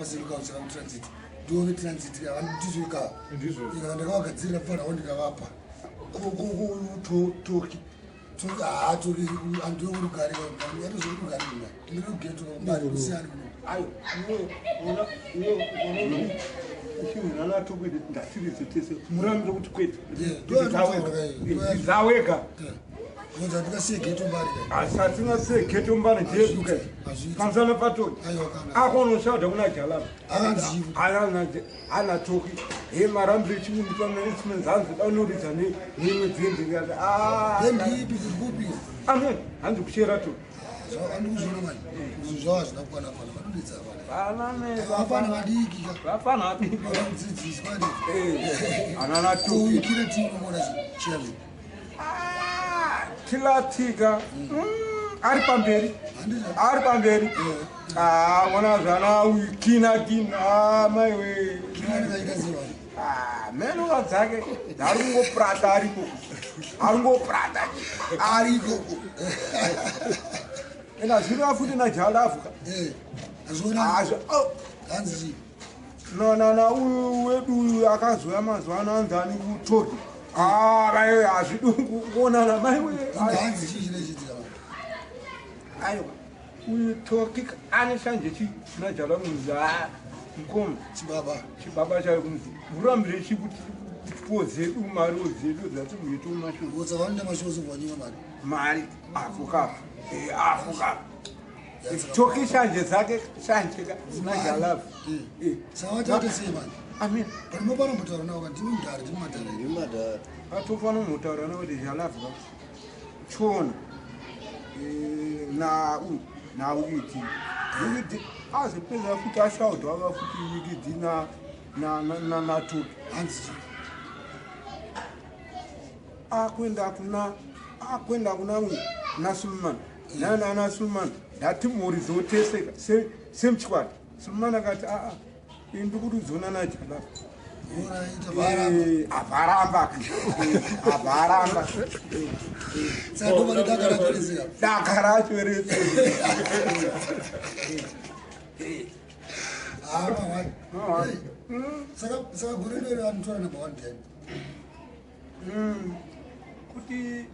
Paseluka saka kutransit ndiwo vetransit ndizvo Ndizvo. Ika ndakavagadzirira pfana ndikavapa. Toki. Toki andiwo kurugare, yatozorugare ndiri kugeto mbari kusiyana. Ayo, iwe ona, iwe uchinhana tokwete, ndatiridze tese, muramire kuti kwete. Yeah, Zawega. Ngoza ndikasiye geto mbari kai. Asi hatingasiye geto mbari ndeyedu kai. Hazviiti. Pamusana patoki. Aiwa kana. Akonoshauda kuna Jalava. Akanzi. Ana Toki he marambire chimundipa mainstruments, hanzi daunoridza neimwe dzindi, ndikati "Ah, Ndendipi, kupi? Amen, hanzi kuchera to. Andikuzviona manje, zvinhu zvavo hazvina kukwana kwana, vanodetsa vana. Vana. Vafana vadiki ka. Vafana vadiki. Vakamudzidziswa. Anana Toki. Kuikira timu mona chairman. Tilatika ari pamberi. Handizvo. Ari pamberi. Ah, ona zvana kina kina, maiwe. Kina ndikaita sei? Ah, menuka dzake dzari kungoprata, ariko, ari kungoprata. Ariko. Ena zviri futi naJalafuka. Azviona. Azvo. Hanzi chii? Na uyu wedu uyu akazouya mazuva ano, anzi ani, kutoki. Ah, maiwe, hazvidi kuonana, maiwe. Hanzi chii chinochiitika? Aiwa, uyu Toki ane shanje chi najala kunzi a mukoma. Chibaba. Chibaba chayo, kunzi murambire chi kuti po dzedu, mariwo dzedu dzatikuita mumashure. Ngotsa vanoita mashows vanyima mari. Mari afuka afuka Toki shanje dzake, shanje ka najalafu. Saka vataita sei manje? Amen. Panimo panombotaura navo ka, ndimi mudhara, ndimi madhara. Ndimadhara. Atofanira kumbotaura nekuti Jalafu ka chiona na na Wikidi, Wikidi azopedza futi ashaudwa ava futi Wikidi na Toki. Hanzi chii? Akwenda kuna uyu, kuna Sulman, nana Sulman, ndati mhuri dzoteseka semuchikwata. Sulman akati, aa, ini ndikuti udzona naJalafu. Oraita varamba. Abvaramba, abvaramba. Saka ndopane daka racho rese. Daka racho rese. Ah, mawani. Saka gore rero anotora number one then. Kuti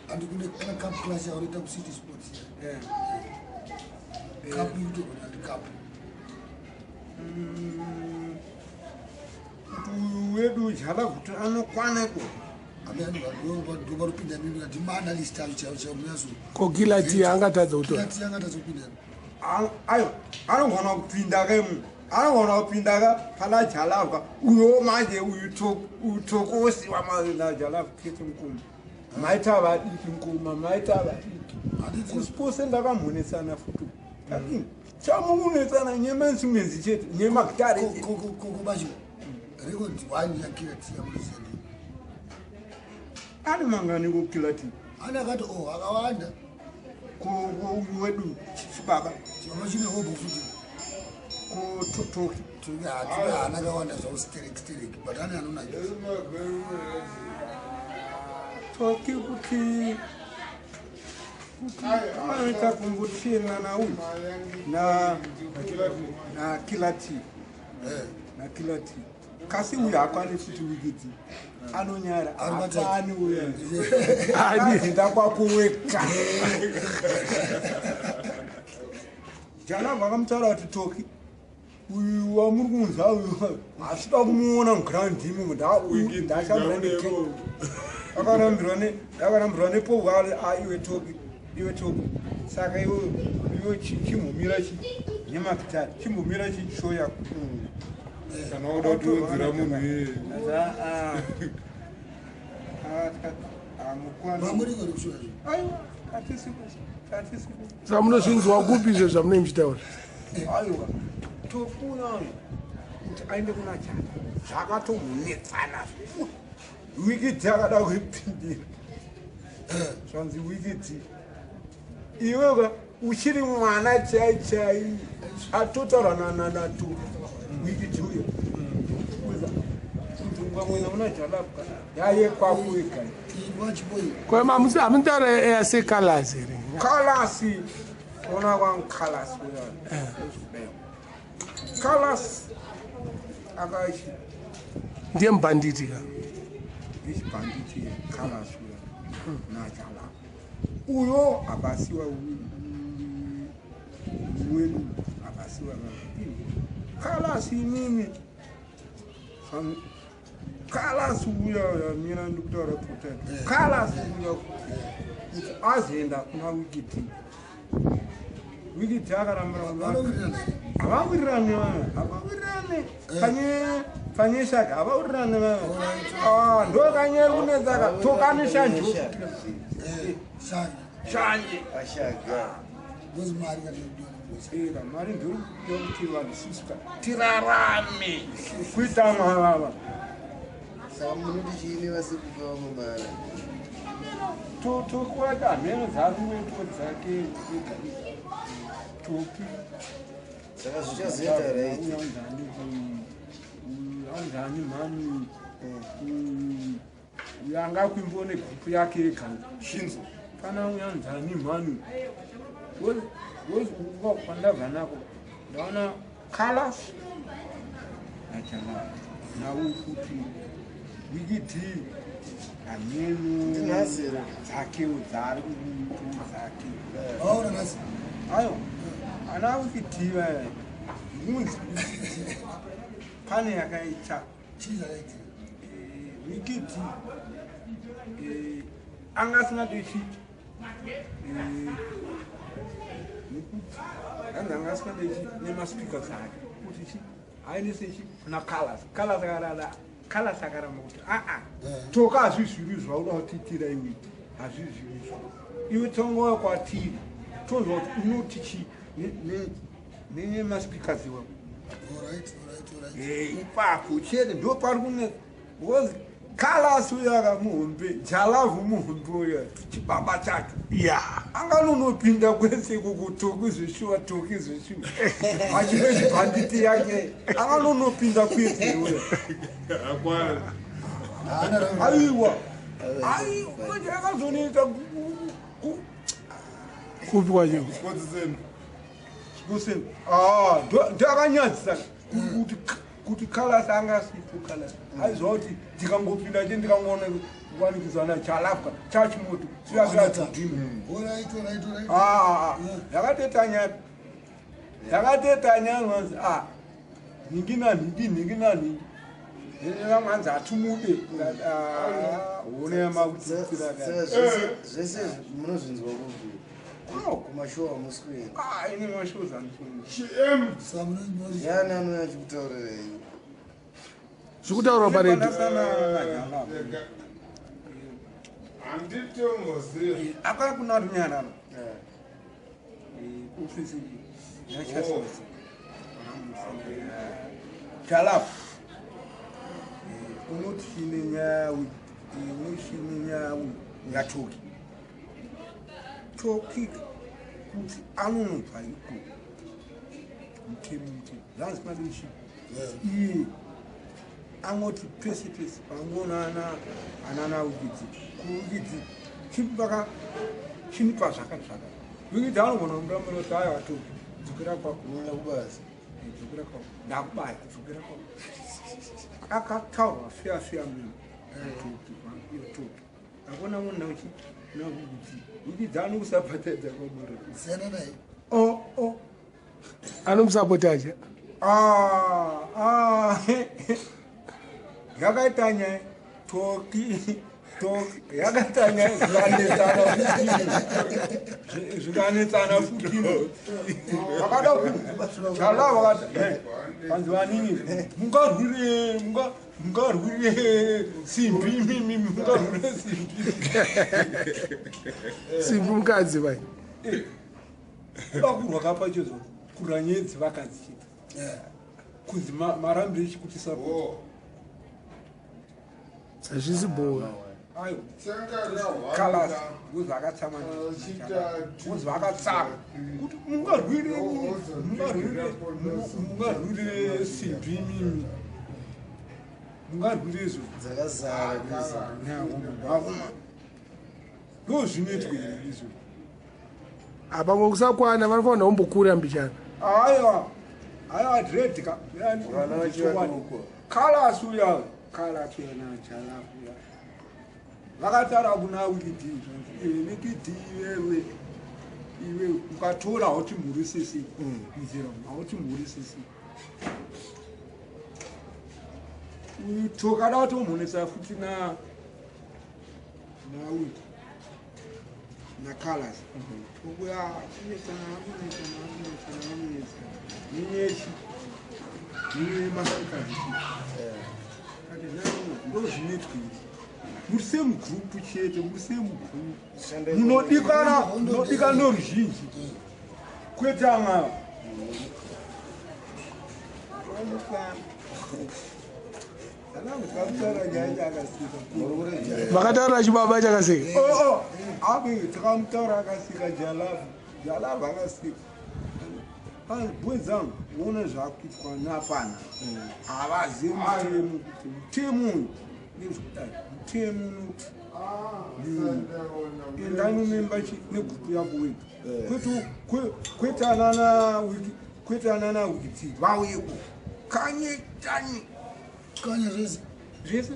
Handi kune cup clash yaunoita kuCity Sports? Cup ikutorwa nandi cup. Kuti uyu wedu Jala kuti anokwanako. Ndovarupinda mimi ndima-analyst acho chaivo chaivo munyazo. Ko Kilati angatadza kutora? Kilati angatadza kupinda. Ayo, anogona kupinda ke, munhu anogona kupinda ka pana Jalavka uyo manje, uyu Tokosiwa naJalavu kete. Mukoma, maita vadiki, mukoma, maita vadiki. Kusipose ndakamhonesana futi, takini chamukunetsana nyemainstruments chete, nyemagitare. Koko bacho, record one yaKilati yamunoziva? Ari mangani kuKilati? Ane akati o akawanda. Uyu wedu chibaba. Chibaba chine hobo futi. Kutoki. Tuke haana akawanda zvavo sterek sterek, but ane anonakisa. Toki kuti anoita kumbochena nauyu na Kilati, na Kilati kasi uyu hakwani futi, Wikidi anonyara. Ari matatu. Hakwani uyu, enda kwako weka. Jana vakamutaura kuti Toki uyu wamuri kunza uyu hasida kumuona muground imomo. Ndashandira akarambirwa nepovhu, iwe Toki, iwe Toki, saka iwe iwe chimbomira chi nemagitari, chimbomira chi show yako. Kana wakuda kutiunzira munhu iyeye. Vamuriko rekushora zvo. Aiwa, tatisiko, tatisiko. Saka munozvinzwa kupi izvo zvamunenge muchitaura? Aiwa, tofuna kuti aende kuna Jana, zvakatomunetsana. Wikidhi akada kuipindira, zvanzi, Wikidhi, iweka uchiri mwana chai chai, atotaura nanato Wikidhi uyo kuti ungamwena una Jalapka yaye kwako wega. Wachiboi. Ko hamutaura yasekalasi here? Khalasi, ona kwangu khalasi uya. Kalas akachi Ndiye mubhanditi ka. Ichibhanditi Kalas uya nachala uyo akasiwa wedu akasiwa Kalas inini Kalas uya mina ndikutaura kuti Kalas uya kuti azoenda kuna Wikiti. Wikiti akarambira Vanowirirana here? Havawirirane vana, havawirirane panye shaka, havawirirane vana. Ah, ndo kanye kunetsaka tokane shanje. Eh, shanje. Shanje. Ashaga. Because mari kana kudiwa nebosi. Eka mari ndiri yokuti vanhu susuka tirarame kuita mavava. Saka munoti chiine vasiri kupa vamwe mari? Tokwata mheno dzaruweto dzake ega toki. Saka zvichazoita right. Anzani mhani uyo anga kuimbo negrupu yake ega Shinzo. Pana uyanzani mhani kwandabva nako ndaona Kalas nachala nawo futi Wikiti hameno. Ndinhasi here? Dzakewo dzaari kuito dzake. Vaona nhasi. Ayo ana Wikiti vaya munzi pane yakaita. Chii chakaitika? Wikiti anga asingadi nekuti anzi anga asingadi chi nemaspeakers ake kuti chi aendese chi kuna Kalas. Kalas akarada, Kalas akaramba kuti aa, toka hazvizviri zvauda kutiitira iwe, hazvizvirizvo iwe, tongouya kwatiri tonzwa kuti unoti chi nemaspeakers iwawo. Alright. Ipapo chete ndo pari kunetsa because Kalas uyo akamuhombe, Jalavhu muhombe uyo, chibaba chacho anganonopinda kwese kukutoki zveshuwa, toki zveshuwa achine chibhanditi yake, anganonopinda kwese uyo. Akwana. Haana rauri. Aiwa, aiwa, manje akazonoita Kupi kwacho? Chikodziseni. Kuseni ndakanyadzisa kuti Kalas anga asipo. Kalas aiziva kuti ndikangopinda che ndikangoona kuwanikidzana chalapwa chachimoto siyasiyatidhimi. Alright. Yakatoita nyaya, yakatoita nyaya nwanzi a nhingi nanhingi, nhingi nanhingi, vamwe hanzi hatumude hone Saka yamakutiraka. zvese munozvinzwa kupi? Kumashowa hamusi kuenda? Ine mashows andifuni. Chiem. Saka munoti Yani anouya achikutaurirai? Zviri kutaurwa paredhiyo. Handitombozivi. Akana kuna runyararo ofisi yachasasa Jalafu unoti chine nyaya, unoti chine nyaya yatoki toki kuti anonobva iko mutemo, mutemo zvanzi madochi iye angoti pese pese pangoona anana Wikidzi kuWikidzi chipaka chinipa zvakati zvakati. Wikidzi anogona kumurambira kuti aiwa toki, dzokera kwako. Unoenda kubasa. Dzokera kwako, ndakubaya, dzokera kwako. Akataurwa feya feya munhu toki toki akona munhu nauchi naWikidzi. Wikidzi anokusapatadza kwamuri. Siyana naye. O o. Anomusapotaja. Ah, ah, yakaita nyaya toki toki, yakaita nyaya zvikanetsana futi, zvikanetsana futi vakada chala vakati vanzi vanini mungarwire mungarwire simbi mimi mungarwire simbi. Simbi mukadzi vai. Kuda kurwa kapachezo kurwa nyaya dzevakadzi chete kunzi marambire chikuti support. Oh. Hazvisi bhowa. Aiwa. Changa Kalas rahwanda. ngozi akatsamwa. Chitatu. Ngozi akatsamwa kuti mungarwire mungarwire simbi mimi mungarwire izvo. Dzakazara kwese. Akuma ndo zvinoitwa here izvo? Pamwe kusakwana, vanofanira kumbokura mbichana. Aiwa. Aiwa dread ka. Vana vachivadoko. Kalas uya, kalas uya naJalafu uya. Vakataura kuna Wikidi, iwe Wikidi iwewe iwe ukatora hautimhurisisi nzira hautimhurisisi. Uyu tokada kutomhonesa futi na nawiki naColors ukuya kunetsana kunetsana kunetsana kunetsana ninyechi ninye masikazi kati ndo zvinoitwa izvi muri same group chete muri same group munodikana munodikana noruzhinji kwete amava. Makataura chibaba chakaseka. Oh, abi takamutaura akasika Jalavu. Jalavu akasika. Bwe dzangu uone zvakuitwa nafana havazivi mutemo kuti mutemo uyu ndezvekudai mutemo unoti enda nomemba negupu yako wega kwete anana wiki kwete anana wikiti vauyeko kanye kanye Kanye zvese. Zvese.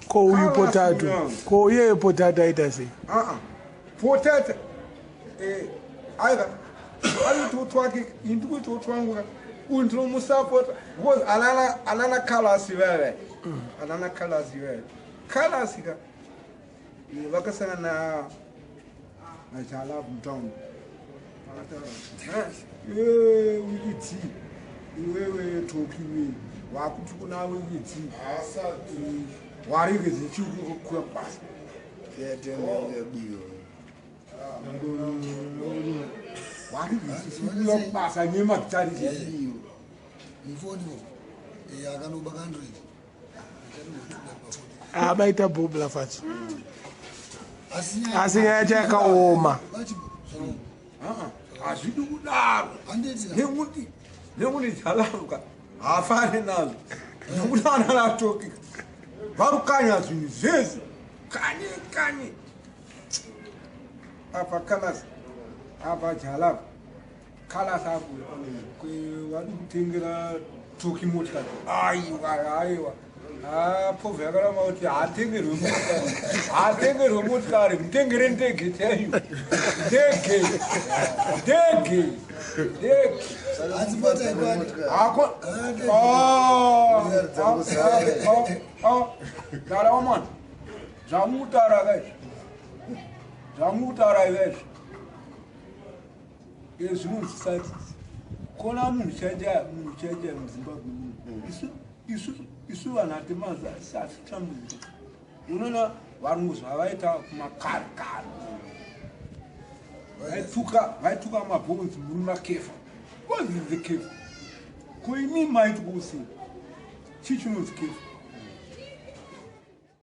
Ko uyu potato, ko iye potato aita sei? Aa, potata aiva aitotwake indikuitotwanguka uyu ndinomusapota because anana anana kalasi veve anana kalasi veve kalasi ka vakasangana na najalavu mutaundi vakataura iwewe wikiti iwewe tokiwe wakuti kuna wikiti warigeze chikukuya basa. Yatengabiwa. Warigeze basa nemagitari. Yabiwa. Mufoni akanoba ka100. Abaita bhobla fatso. Asi Asi nyaya yacho yakaoma. Hazvidi kudaro. Handiti. Nekuti Jalaruka haafani nazvo nekuti ananatoki varukanya zvinhu zvese kanye kanye apa kalas apa Jalavu kalas apo vari kutengera toki motikari. Aiwa aiwa povha yakaramba kuti haatengerwe motikari haatengerwe motikari mutengere ndege chaiyo ndege ndege ndege. Hanzi mota ikwani. Hako. Gara mwana. Zvamutaura kaizvi. Zvamutaura izvi. Izvi zvinonzwisisa. Kona munhu chaja munhu chaja muZimbabwe muno. Isu isu isu vanhu hatemazi asi hatitambudzika. Unoona varungu zvavaita kumakare kare. Vaituka vaituka mabhonzi muri makefa. What is the kefa? Ko imi maiti kusi? Chii chinonzi kefa?